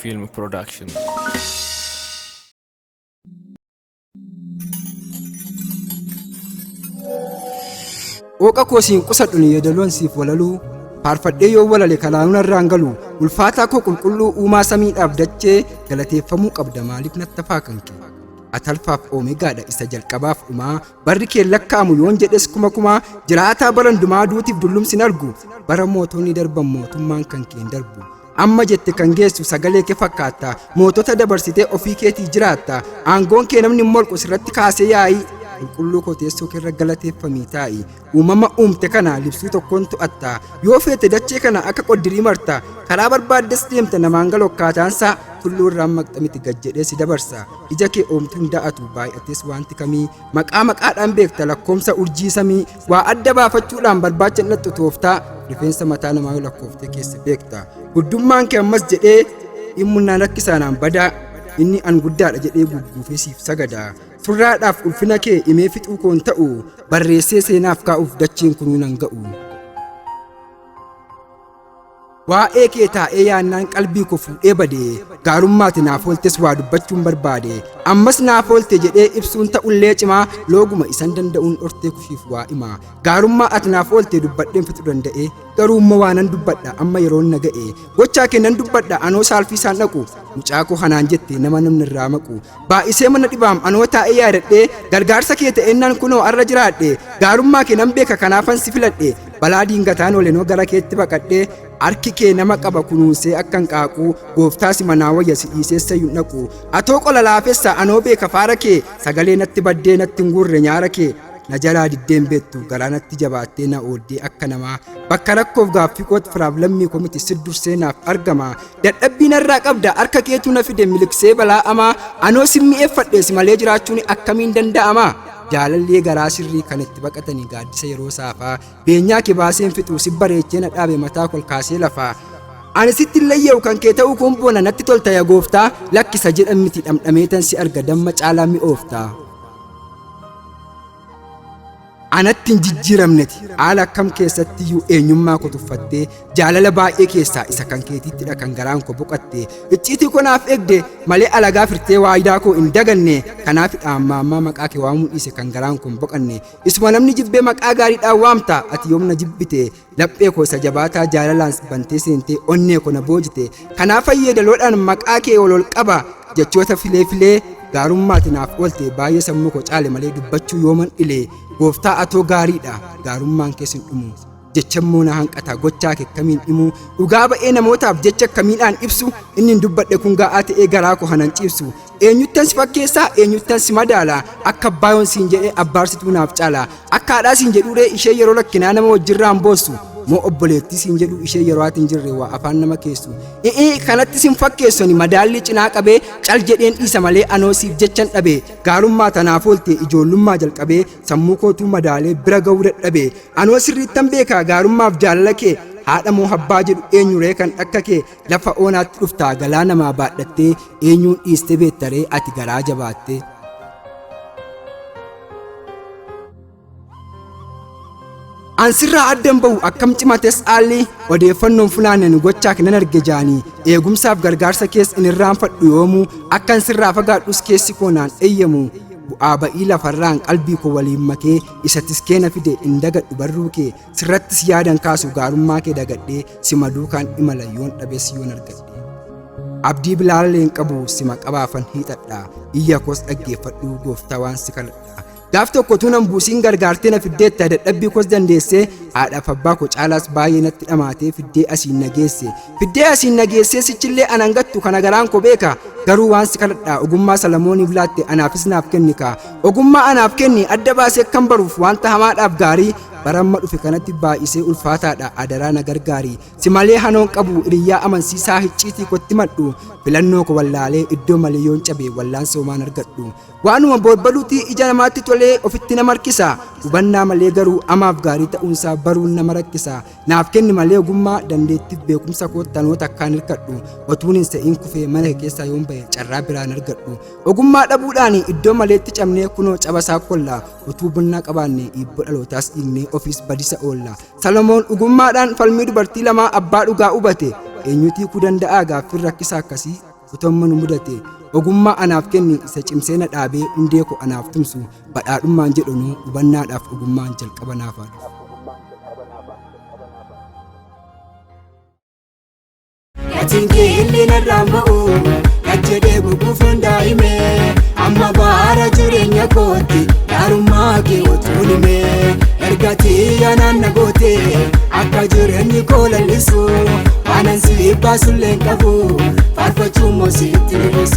Film Production. Qooqa koo siin qusadhu ni yeedaloon siif walaluu faarfadhee yoo walale kalaanuu narraan galu ulfaataa koo qulqulluu uumaa samiidhaaf dachee galateeffamuu qabda maaliif nattafaa kan kee ati alfaaf oomegaadha isa jalqabaaf dhumaa barri kee lakkaa'amu yoon jedhes kuma kumaa jiraataa barandumaa duutiif dullumsi hin argu bara mootonni darban mootummaan kan kee hin darbu amma jette kan geessu sagalee kee fakkaatta mootota dabarsitee ofii keetii jiraatta aangoon kee namni molqu sirratti kaasee yaa'ii qulqulluu koo teessoo keerra galateeffamii taa'i uumama uumte kana libsuu tokkoon to'atta yoo feete dachee kana akka qoddirii marta karaa barbaaddes deemta namaan galokkaataansaa tulluu irraan maqxamiti gad jedhee si dabarsa ija kee oomtuun da'atu baay'ates wanti kamii maqaa maqaadhaan beekta lakkoomsa urjii samii waa adda baafachuudhaan barbaacha hin dhaqxu tooftaa rifeensa mataa namaa yoo lakkooftee keessa beekta guddummaan kee ammas jedhee dhimmunnaan rakkisaanaan badaa inni an guddaadha jedhee gugguufee siif sagada surraadhaaf ulfina kee himee fixuu koon ta'u barreessee seenaaf kaa'uuf dachiin kunuu nan ga'u. Waa'ee kee taa'ee yaannaan qalbii koo fuudhee bade gaarummaati naaf ooltes waa dubbachuun barbaade ammas naaf oolte jedhee ibsuun ta'ullee cimaa looguma isan danda'uun dhortee kushiif waa hima gaarummaa ati naaf oolte dubbadheen fixuu danda'e garuu immoo waa nan dubbadha amma yeroon na ga'e gochaa kee nan dubbadha anoo saalfii isaan dhaqu mucaa koo hanaan jette nama namni irraa maqu baay'isee mana dhibaam anoo taa'ee yaadadhee gargaarsa kee ta'ennaan kunoo arra jiraadhe gaarummaa kee nan beeka kanaafan si filadhe balaa diingataan olenoo gara keetti baqadhee harki kee nama qaba kunuunsee akkan qaaquu gooftaa si manaa wayya si dhiisee sayyuu dhaqu atoo qola laafessa anoo beeka faara kee sagalee natti baddee natti hin gurre nyaara kee na jalaa diddeen beektu garaa natti jabaattee na ooddee akka namaa bakka rakkoof gaaffii kootti firaaf lammii koo miti si dursee naaf argama dadhabbii narraa qabda harka keetu na fide miliksee balaa amaa anoo si mi'eeffadhe si malee jiraachuun akkamiin danda'ama jaalallee garaa sirrii kan itti baqatanii gaaddisa yeroo saafaa beenyaa kee baaseen fixuu si bareechee na dhaabe mataa kol kaasee lafaa ani sitti illee kan kee ta'uu kun boona natti tolta ya gooftaa lakkisa jedhan miti dhamdhameetan si arga damma caalaa mi'ooftaa. Anatti hin jijjiiramneti haala akkam keessatti iyyuu eenyummaa koo tuffattee jaalala baay'ee keessaa isa kan keetiittidha kan garaan koo boqatte icciitii koo naaf eegde malee alagaa firtee waayidaa koo hin daganne kanaaf amma ammaa maqaa kee waamuu dhiise kan garaan koo hin boqanne isuma namni jibbee maqaa gaariidhaan waamta ati yoom na jibbite laphee koo isa jabaataa jaalalaan bantee seentee onnee koo na boojite kanaaf fayyadaloodhaan maqaa kee ol ol qaba jechoota filee filee gaarummaati naaf oolte baay'ee sammuu koo caale malee dubbachuu yooman dhile gooftaa atoo gaariidha gaarummaan kees hin dhumu jechammoo na hanqata gochaa kee kamiin himu dhugaa ba'ee namootaaf jecha kamiidhaan ibsu inni hin dubbadhe kun ga'aa ta'ee garaa koo hanan ciibsu eenyuttan si fakkeessaa eenyuttan si madaala akka abbaayoon siin jedhee abbaarsituu naaf caala akka haadhaa siin jedhuuree ishee yeroo rakkinaa nama wajjirraan boossu moo obboleettii siin jedhu ishee yeroo ati hin jirre waa afaan nama keessu i'ii kanatti sin fakkeessoni madaallii cinaa qabee cal jedheen dhiisa malee anoo siif jechan dhabe gaarummaa tanaaf oolte ijoollummaa jalqabee sammuu kootuu madaalee bira ga'uu dadhabe anoo sirriittan beekaa gaarummaaf jaalala kee haadha moo abbaa jedhu eenyuree kan dhakka kee lafa oonaatti dhuftaa galaa namaa baadhattee eenyuun dhiiste beektaree ati garaa jabaattee. Ansirraa addan bahu akkam cimates haalli odeeffannoon funaanan gochaa nan arge jaanii eegumsaaf gargaarsa kees in irraanfadhu yoomuu akkan sirraa fagaadhus keessi koo naan eeyyamu bu'aa ba'ii lafarraan qalbii koo waliin makee isa tiskee na fide hin dagadhu barruu kee sirrattis yaadan kaasu gaarummaa kee dagadhee sima duukaan imala yoon dhabes yoon argadhe. Abdii bilaalee hin qabu sima qabaafan hiixadha iyya koos dhaggeeffadhu gooftaa waan si kadhadha. Gaaf tokko tunan buusiin gargaartee na fiddeetta dadhabbii koos dandeessee haadhaaf abbaa koo caalaas baay'ee natti dhamaatee fiddee asiin na geesse. Fiddee asiin na geessee sichillee anan gattu kana garaan koo beeka garuu waan si kadhadha ogummaa Salamooniif laatte anaafis naaf kenni kaa. Ogummaa anaaf kenni adda baasee akkan baruuf wanta hamaadhaaf gaarii bara amma dhufe kanatti baay'isee ulfaataadha adaraa na gargaari. Si malee hanoon qabu hiriyyaa amansiisaa hicciitii kotti madhu filannoo koo wallaalee iddoo malee yoon cabe wallaansa homaan argadhu. Waanuma boorbaduuti ija namaatti tolee ofitti nama harkisa. Hubannaa malee garuu amaaf gaarii ta'uunsaa baruun nama rakkisa. Naaf kenni malee ogummaa dandeettiif beekumsa koo tanoota akkaan hirkadhu. Otuun hin se'iin kufee mana kee keessaa yoon bahe carraa biraan argadhu. Ogummaa dhabuudhaan iddoo maleetti cabnee kunoo cabasaa kolla. Otuu bunnaa qabaanne dhiibboo dhalootaas dhiignee ofiis badisa oolla. Salomoon ogummaadhaan falmii dubartii lamaa abbaa dhugaa hubate. Eenyutu hiikuu danda'a gaaffiin rakkisaa akkasii? Utuu nu mudate ogummaa anaaf kenni, isa cimsee na dhaabee hundee koo anaaf tumsu. Badhaadhummaan jedhunu hubannaadhaaf ogummaan jalqaba naaf haa dhufu. Gatiin kee illee narraan ba'u jedhee guguufuun daa'ime, amma baara jireenya kootti gaarummaa kee utuun hime. Ergatii yaanaan na goote akka jireenyi koo lallisu, waanan si baasullee hin qabu, faarfachuu immoo sitti dhiisu.